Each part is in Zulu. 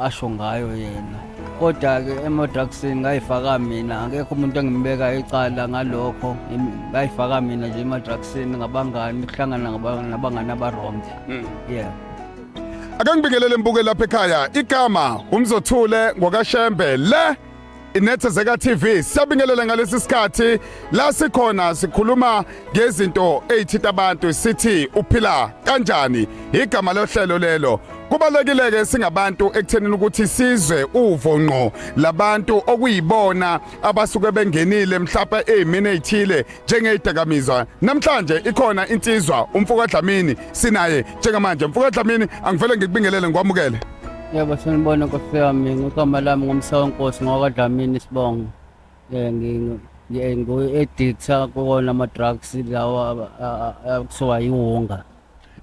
asho ngayo yena. Kodwa-ke ema-drugsini ngayifaka mina, akekho umuntu engimbeka icala ngalokho. Ngayifaka mina nje ema-drugsini ngabangani, kuhlangana nabangani aba-wrong. Yeah. Ake ngibingelele mbuke lapha ekhaya. Igama uMzothule ngokaShembe le Inethezeka TV siyabingelela ngalesi sikhathi la sikhona sikhuluma ngezinto ezithinta abantu, sithi uphila kanjani, igama lohlelo lelo. Kubalekile ke singabantu ekuthenini ukuthi sizwe uvo ngqo labantu okuyibona abasuke bengenile mhlawumbe ezimini ezithile njengezidakamizwa. Namhlanje ikhona insizwa umfoka Dlamini sinaye njengamanje. Mfoka Dlamini, angivele ngikubingelele ngikwamukele. Yebo, sanibona nkosi yami, igama lami nguMsawenkosi ngowakaDlamini isibongo. Ngiyi-addictor kuwona ama-drugs lawa akuthiwa yiwunga.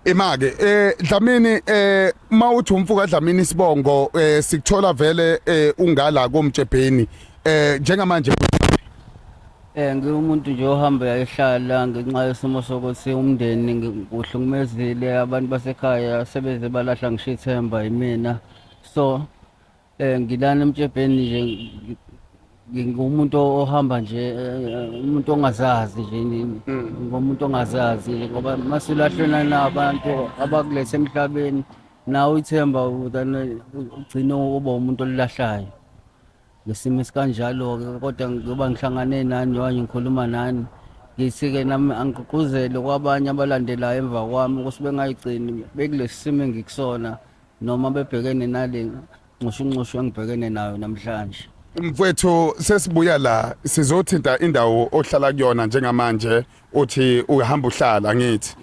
Imake Dlamini, mawuthi umfoka Dlamini isibongo, sikuthola vele ungala komtshebheni njengamanje? Ngiwumuntu nje ohamba ehlala ngenxa yesimo sokuthi umndeni kuhlukumezile, abantu basekhaya sebeze balahla ngisho ithemba yimina. So ngilana emtshebheni nje, ngingumuntu ohamba nje, umuntu ongazazi nje, ngumuntu ongazazi nje ngoba masulahlwena nabantu abakulethe emhlabeni, nawe ithemba ugcine uba umuntu olilahlayo ngesimo esikanjalo-ke. Kodwa ngoba ngihlangane nani njengoba ngikhuluma nani, ngithi-ke nami angigqugquzele kwabanye abalandelayo emva kwami ukuthi bengayigcini bekulesi simo engikusona noma bebhekene nale nxushunxushu engibhekene nayo namhlanje. Mfowethu, sesibuya la sizothinta indawo ohlala kuyona njengamanje. Uthi uhamba uhlala, ngithi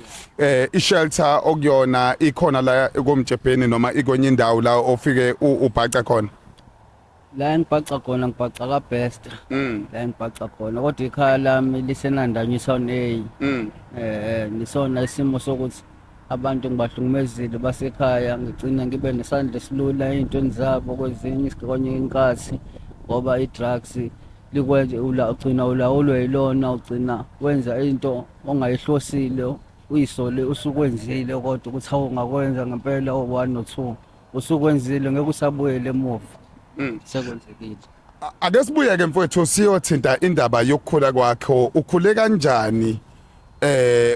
ishelter okuyona ikhona la komtshebheni noma ikwenye indawo la ofike ubhaca khona? La engibhaca khona, ngibhaca ka-Best la engibhaca khona, kodwa ikhaya lami liseNanda Newtown A. Nisona isimo sokuthi abantu ngibahlukumezile basekhaya, ngigcina ngibe nesandla esilula ey'ntweni zabo kwezinye kwenye inkathi ngoba i-drugs likwenza ugcina ulawulwe yilona, ugcina wenza into ongayihlosile, uyisole usukwenzile, kodwa ukuthi hawu, ungakwenza ngempela o-one no-two, usukwenzile, ngeke usabuyele emuva, sekwenzekile. Ake sibuye ke mfowethu siyothinta indaba yokukhula kwakho. Ukhule kanjani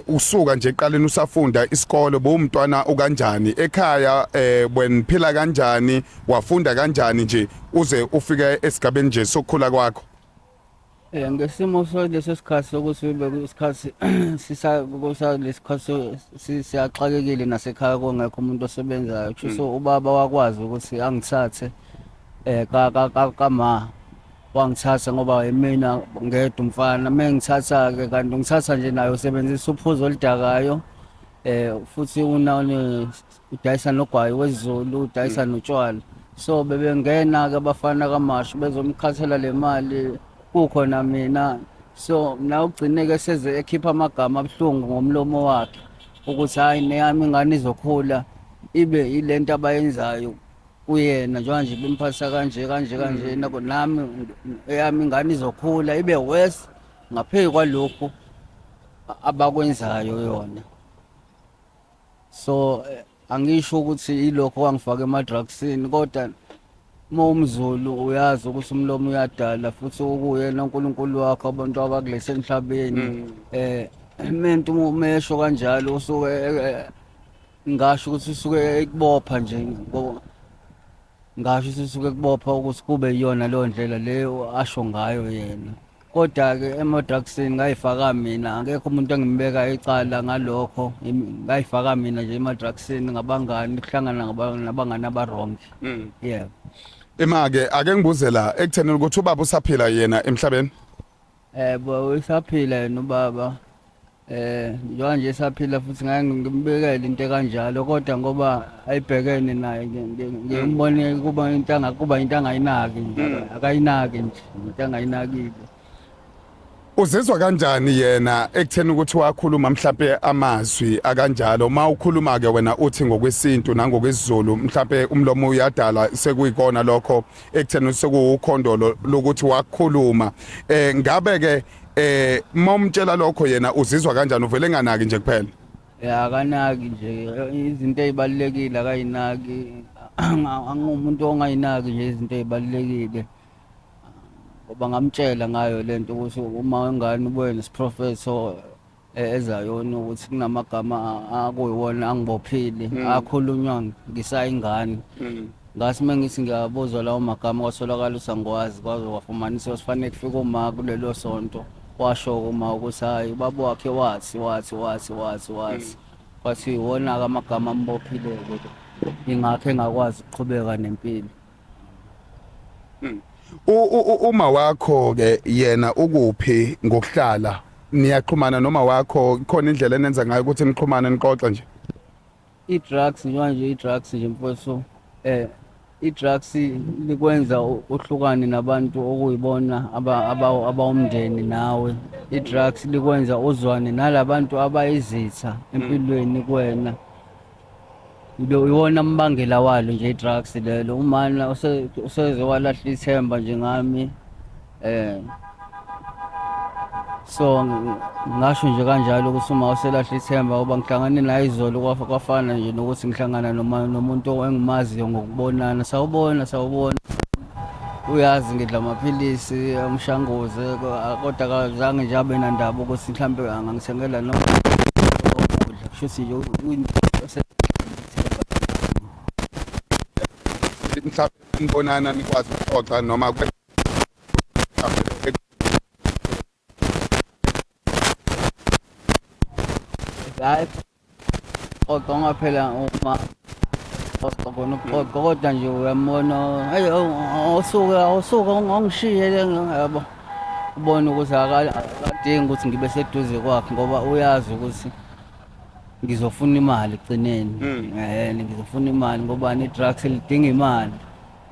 usuka nje eqaleni usafunda isikole? Bowumntwana ukanjani ekhaya? Weniphila kanjani? Wafunda kanjani nje uze ufike esigabeni nje sokukhula kwakho? Ngesimo saleso sikhathi sokuthi bekuyisikhathi sisa kusa lesikhathi siyaxakekile nasekhaya kungekho umuntu osebenzayo. So ubaba wakwazi ukuthi angithathe ka ka kama wangithatha ngoba imina ngedwa umfana. Mengithatha ke kanti ngithatha nje naye usebenzisa uphuzo oludakayo, futhi una udayisa nogwayi wesiZulu, udayisa notshwala. So bebengena ke abafana kaMashu bezomkhathela le mali kukhona mina. So na ugcine ke seze ekhipha amagama abuhlungu ngomlomo wakhe ukuthi hayi, neyami ingane izokhula ibe ilento abayenzayo kuyena, njengoba nje bemphathisa kanje kanje kanje, nami eyami ingane izokhula ibe worse ngaphezu kwalokhu abakwenzayo yona. So angisho ukuthi ilokho kwangifaka ema-drugsini, kodwa uma umZulu uyazi ukuthi umlomo uyadala futhi ukuyena uNkulunkulu wakho abantu abakulesa emhlabeni. Umuntu umesho kanjalo usuke ngasho ukuthi usuke ekubopha nje, ngasho ukuthi usuke ekubopha ukuthi kube iyona leyo ndlela leyo asho ngayo yena. Kodwa-ke ema-drugsini ngayifaka mina, akekho umuntu engimbeka icala ngalokho. Ngayifaka mina nje ema-drugsini ngabangani, kuhlangana nabangani aba-wrong. Yeah. Ima-ke ake ngibuze la ekuthenini ukuthi ubaba usaphila yena emhlabeni? Bo usaphila yena ubaba. Njengoba nje esaphila futhi ngake ngimbekele into ekanjalo, kodwa ngoba ayibhekene naye ngimbone kuba into kuba into angayinaki nje, akayinaki nje into angayinakile. Uzizwa kanjani yena ekutheni ukuthi wakhuluma mhlambe amazwi akanjalo? Uma ukhuluma ke wena uthi ngokwesintu nangokwesiZulu mhlambe umlomo uyadala, sekuyikona lokho ekutheni sekuwukhondolo lokuthi wakhuluma. Ngabe ke mawumtshela lokho yena uzizwa kanjani? Uvele enganaki nje kuphela? Ya, akanaki nje izinto ezibalulekile, akayinaki. Angumuntu ongayinaki nje izinto ey'balulekile ngoba ngamtshela ngayo le nto ukuthi uma ingane ubuye nesiprofetho ezayona ukuthi kunamagama akuyiwona angibophile akhulunywa ngisayingane. Ngathi uma ngithi ngiyabuzwa lawo magama kwatholakala ukuthi angikwazi, kwaze kwafumanisa ukuthi fanele kufike uma kulelo sonto. Washo uma ukuthi hhayi ubaba wakhe wathi wathi wathi wathi wathi kwathi iwona-ke amagama ambophile-ke, ingakho engakwazi ukuqhubeka nempilo. Uma wakho ke yena ukuphi ngokuhlala? Niyaxhumana noma wakho khona indlela enenza ngayo ukuthi nixhumane nixoxe nje? I-drugs njengoba i-drugs nje mfowethu, i-drugs likwenza uhlukane nabantu okuyibona abawumndeni nawe. I-drugs likwenza uzwane nalabantu abayizitha empilweni kuwena. Ilo iwona mbangela walo nje i-drugs lelo. Umana useze walahla ithemba nje ngami. So ngasho nje kanjalo ukuthi uma uselahla ithemba, ngoba ngihlangane naye izolo kwafana nje nokuthi ngihlangana noma nomuntu engimaziyo ngokubonana. Sawubona, sawubona, uyazi ngidla amaphilisi umshanguze, kodwa akazange nje abe nandaba ukuthi mhlampe angangithengela noma ukudla. Kusho ukuthi nje Mhlawumbe nibonana nikwazi ukuxoxa noma Hayi, xoxa ungaphela uma xoxa kona ukuxoxa, kodwa nje uyambona, hayi, awusuke awusuke ungishiye le, yabo, ubone ukuthi akadingi ukuthi ngibe seduze kwakhe ngoba uyazi ukuthi ngizofuna imali ekugcineni. Ngizofuna imali ngoba i-drugs lidinga imali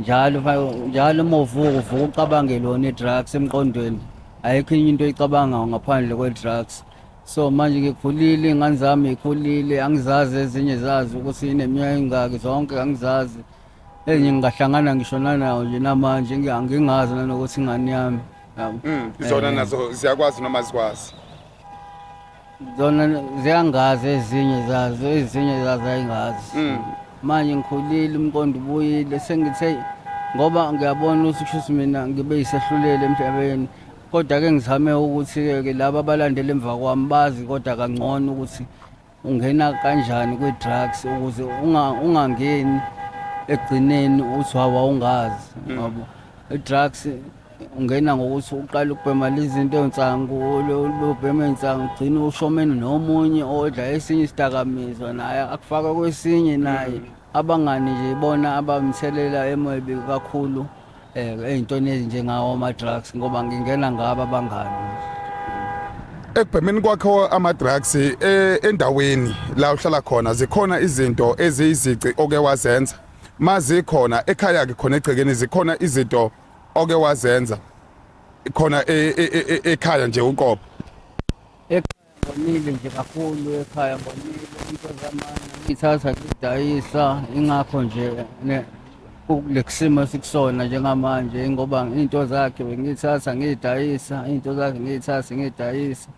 njalo njalo. Uma uvuka, uvuka ucabange lona i-drugs emqondweni, ayikho enye into oyicabangayo ngaphandle kwe-drugs. So manje ngikhulile, iy'ngane zami yikhulile, angizazi ezinye zazi ukuthi ineminyaka engaki, zonke angizazi. Ezinye ngingahlangana ngisho nanawo nje namanje angingazi nanokuthi ingane yami, yabo. Zona nazo ziyakwazi noma zikwazi? Zona ziyangazi ezinye zazo, ezinye zazo ayingazi. Manje ngikhulile, umqondo ubuyile, sengithe ngoba ngiyabona ukuthi kusho ukuthi mina ngibe yisehlulelo emhlabeni, kodwa-ke ngizame ukuthi-ke laba abalandela emva kwami bazi kodwa kangcono ukuthi ungena kanjani kwi-drugs ukuze ungangeni ekugcineni uthi wawungazi, ngoba i-drugs ungena ngokuthi uqale ukubhema lezi zinto ey'nsangu, ubhema iy'nsangu ugcine ushomene nomunye odla esinye isidakamizwa, naye akufake kwesinye naye. Abangani nje ibona abamthelela emibi kakhulu ey'ntweni ezinjengawo ama-drugs, ngoba ngingena ngabo abangani. Ekubhemeni kwakho ama-drugs, endaweni la uhlala khona zikhona izinto eziyizici oke wazenza? Mazikhona ekhaya-ke khona egcekeni zikhona izinto oke wazenza khona ekhaya nje uqobo? Ekhaya ngonile nje kakhulu, ekhaya ngonile into zamanye ngithatha ngidayisa, ingakho nje kule simo esikusona njengamanje, ngoba into zakhe bengiyithatha ngiyidayisa, into zakhe ngiyithatha ngiyidayisa,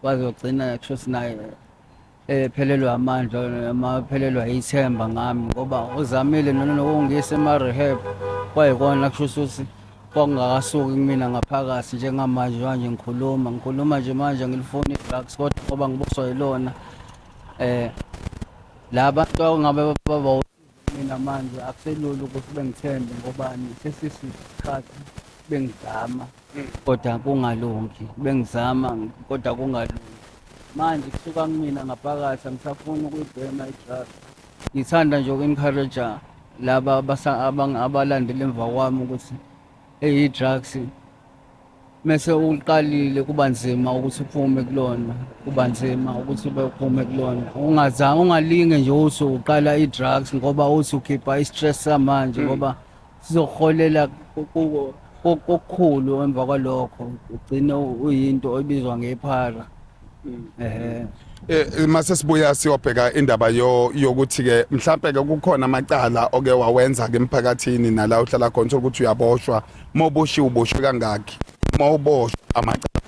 wazogcina kusho naye ephelelwa amandla noma ephelelwa ithemba ngami, ngoba uzamile nokungiyisa ema-rehab, kwayikona kusho ukuthi kwakungakasuki kumina ngaphakathi. Njengamanje manje ngikhuluma nje manje ngilifuna i-drugs, kodwa ngoba ngibuswa yilona la bantu angabe baba mina manje akuselula ukuthi bengithembe, ngobani sesisikhathi bengizama kodwa kungalungi, bengizama kodwa kungalungi. Manje kusuka kumina ngaphakathi, angisafuni ukuyibhema i-drugs. Ngithanda nje uku-encourage laba abalandela emva kwami ukuthi eyi-drugs mese uqalile kuba nzima ukuthi uphume kulona, kuba nzima ukuthi ube uphume kulona. Ungazami, ungalinge nje uthi uqala i-drugs ngoba uthi ukhipha i-stress samanje, ngoba sizokuholela kokukhulu emva kwalokho, ugcine uyinto ebizwa ngephara. Ehe. Mase sibuya siyobheka indaba yo yokuthi ke mhlambe ke kukhona amacala oke wawenza ke emphakathini nala uhlala khona, uthola ukuthi uyaboshwa. Mawuboshiwe uboshwe kangaki? Mawuboshwa amacala?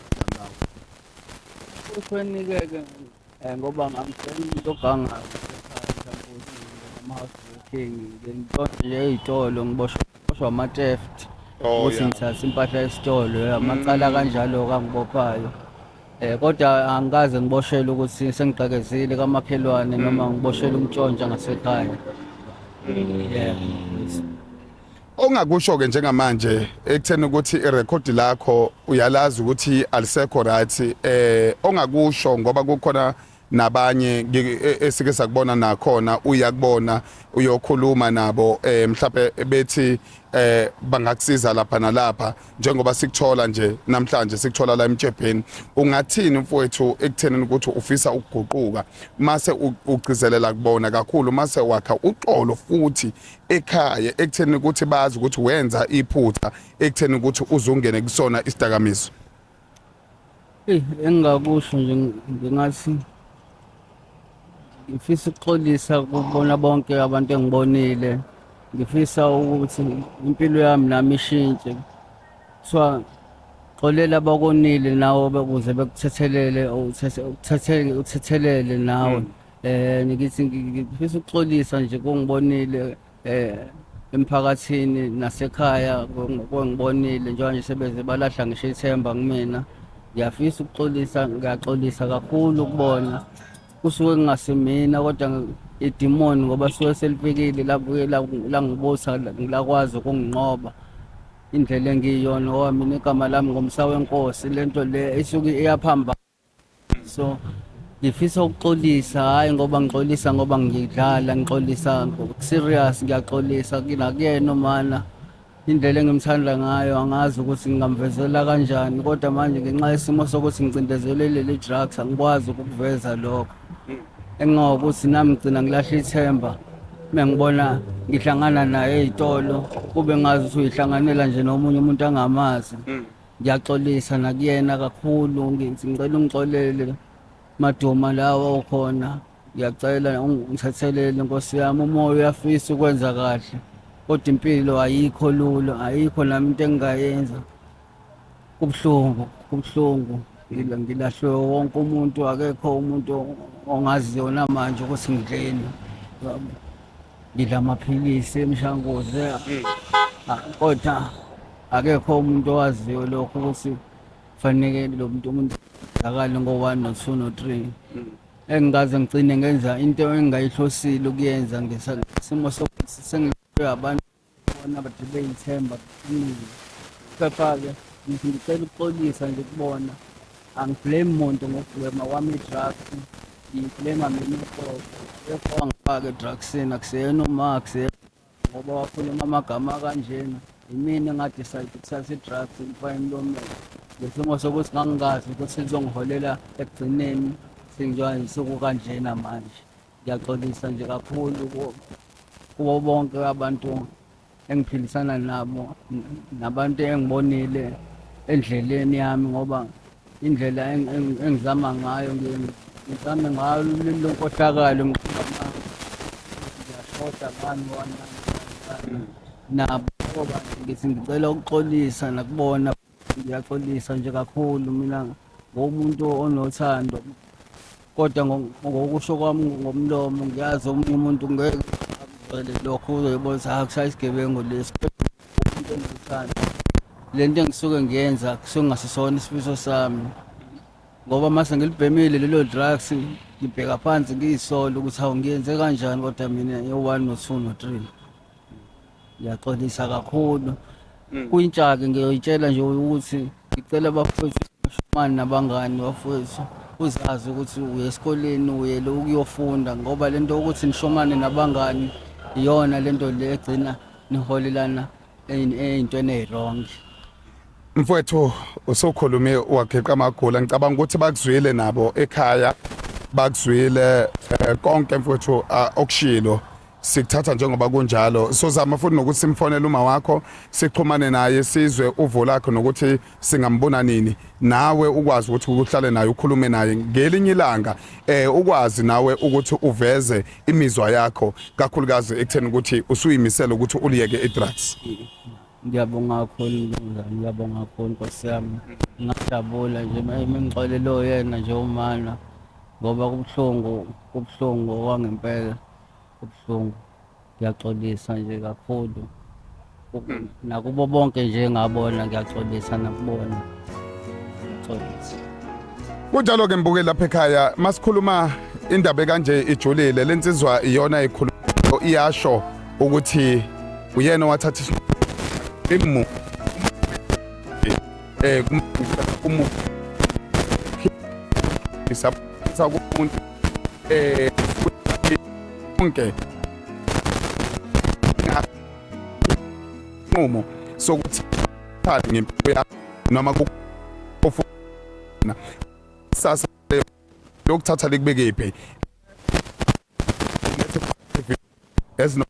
Ushweni-ke ke ngoba angisena umuntu ogangayo ekhaya, mhlawumbe ukuthi ama-house. King, ngintshontshe nje ey'tolo ngiboshwa ngiboshwa ama-theft Oh, ukuthi yeah. ngithathe impahla esitolo, amacala kanjalo kangibophayo. Kodwa angikaze ngiboshelwe ukuthi sengigqekezile kamakhelwane noma ngiboshelwe ukuntshontsha ngasekhaya. Yeah. Ongakusho ke njengamanje ekutheni ukuthi irekhodi lakho uyalazi ukuthi alisekho right, ongakusho ngoba kukhona nabanye esike sakubona nakhona uyakubona uyokhuluma nabo, mhlawumbe bethi bangakusiza lapha nalapha, njengoba sikuthola nje namhlanje sikuthola la emtshebheni. Ungathini mfowethu ekutheni ukuthi ufisa ukuguquka, mase ugcizelela kubona kakhulu, mase wakha uxolo futhi ekhaya ekutheni ukuthi bazi ukuthi wenza iphutha ekutheni ukuthi uzungene kusona isidakamizwa? Eyi, engingakusho nje ngingathi ngifisa ukuxolisa kubona bonke abantu engibonile. Ngifisa ukuthi impilo yami nami ishintshe. Kuthiwa xolela abakonile nawe ukuze bekuthethelele, uthethe uthethelele nawe. Ngithi ngifisa ukuxolisa nje kongibonile emphakathini nasekhaya kongibonile, njengoba nje sebeze balahla ngisho ithemba kumina. Ngiyafisa ukuxolisa, ngiyaxolisa kakhulu kubona. Kusuke kungasimina kodwa idimoni, ngoba suke selifikile labuye langibusa lakwazi ukunginqoba indlela engiyiyona, ngoba mina igama lami ngomsa wenkosi, lento le isuke iyaphamba. So ngifisa ukuxolisa, hhayi ngoba ngixolisa ngoba ngidlala, ngixolisa serious, ngiyaxolisa nakuyena umana indlela engimthanda ngayo, angazi ukuthi ngingamvezela kanjani, kodwa manje ngenxa yesimo sokuthi ngicindezelwe leli drugs angikwazi ukukuveza lokho. Engingokuthi nami ngigcina ngilahla ithemba uma ngibona ngihlangana naye ey'tolo, kube ngazi ukuthi uyihlanganela nje nomunye umuntu angamazi. Ngiyaxolisa nakuyena kakhulu, ngithi ngicela ungixolele Maduma lawa okhona, ngiyacela ungithethelele nkosi yami. Umoya uyafisa ukwenza kahle kodwa impilo ayikho lula, ayikho nami into engingayenza. Kubuhlungu, kubuhlungu, ngilahlwe wonke umuntu, akekho umuntu ongaziyo namanje ukuthi ngidleni. Ngidla amaphilisi emishanguze, kodwa akekho umuntu owaziyo lokho ukuthi faneke lo muntu umuntu akale ngo-one no-two no-three. Engikaze ngigcine ngenza into engingayihlosile ukuyenza ngesimo sokuthi sengilahlwe abantu bona bade beyithemba kumina. Kepha-ke ngithi ngicela ukuxolisa nje kubona, angiblame muntu ngokugwema kwami i-drugs, ngiyiblame mina uqobo. Akekho owangifaka e-drugsini, akuseyena uma, akuseyena ngoba wakhuluma amagama akanjena, yimina engadecide ukuthatha i-drugs ngifake emlomeni ngesimo sokuthi ngangingazi ukuthi lizongiholela ekugcineni senjengoba nje sekukanjena manje. Ngiyaxolisa nje kakhulu kubo bonke abantu engiphilisana nabo nabantu engibonile endleleni yami, ngoba indlela engizama ngayo, ngizame ngayo ulimi lwenkohlakalo, ngiyashoda ngani wani nabo, ngoba ngithi ngicela ukuxolisa nakubona. Ngiyaxolisa nje kakhulu, mina ngomuntu onothando, kodwa ngokusho kwami ngomlomo ngiyazi omunye umuntu ngeke akuzwele lokho, uzoyibona ukuthi hayi kushaya isigebengu lesi. Umuntu onothando, le nto engisuke ngiyenza kusuke kungasisona isifiso sami, ngoba mase ngilibhemile lelo drugs ngibheka phansi ngiyisole ukuthi hawu ngiyenze kanjani, kodwa mina yo-one no-two no-three. Ngiyaxolisa kakhulu kwintsha-ke, ngiyoyitshela nje ukuthi ngicela bafowethu sixhumane nabangani bafowethu, uzazi ukuthi uye esikoleni uyele ukuyofunda, ngoba le nto yokuthi nishomane nabangani iyona le nto le egcina niholelana ey'ntweni ey'rongi. Mfowethu, usukhulume wageqa amagula, ngicabanga ukuthi bakuzwile nabo ekhaya, bakuzwile konke mfowethu okushilo, sikuthatha njengoba kunjalo. Sozama futhi nokuthi simfonele uma wakho, sixhumane naye, sizwe uvo lakhe nokuthi singambona nini, nawe ukwazi ukuthi uhlale naye ukhulume naye ngelinye ilanga, ukwazi nawe ukuthi uveze imizwa yakho, kakhulukazi ekutheni ukuthi usuyimisela ukuthi uliyeke i-drugs. Ngiyabonga kakhulu mnumzane, ngiyabonga kakhulu nkosi yami. Ngingajabula nje uma ngixolele oyena nje umana, ngoba kubuhlungu, kubuhlungu okwangempela, kubuhlungu. Ngiyaxolisa nje kakhulu. Nakubo bonke nje ngabona ngiyaxolisa nakubona. Ngiyaxolisa. Kunjalo ke mbuke lapha ekhaya masikhuluma indaba kanje ijulile lensizwa iyona ikhuluma iyasho ukuthi uyena owathatha imu eh kumu kumuntu eh konke nqumo sokuthi thathe ngempilo yakho noma kufuna sasa lokuthatha likubekephi ezino.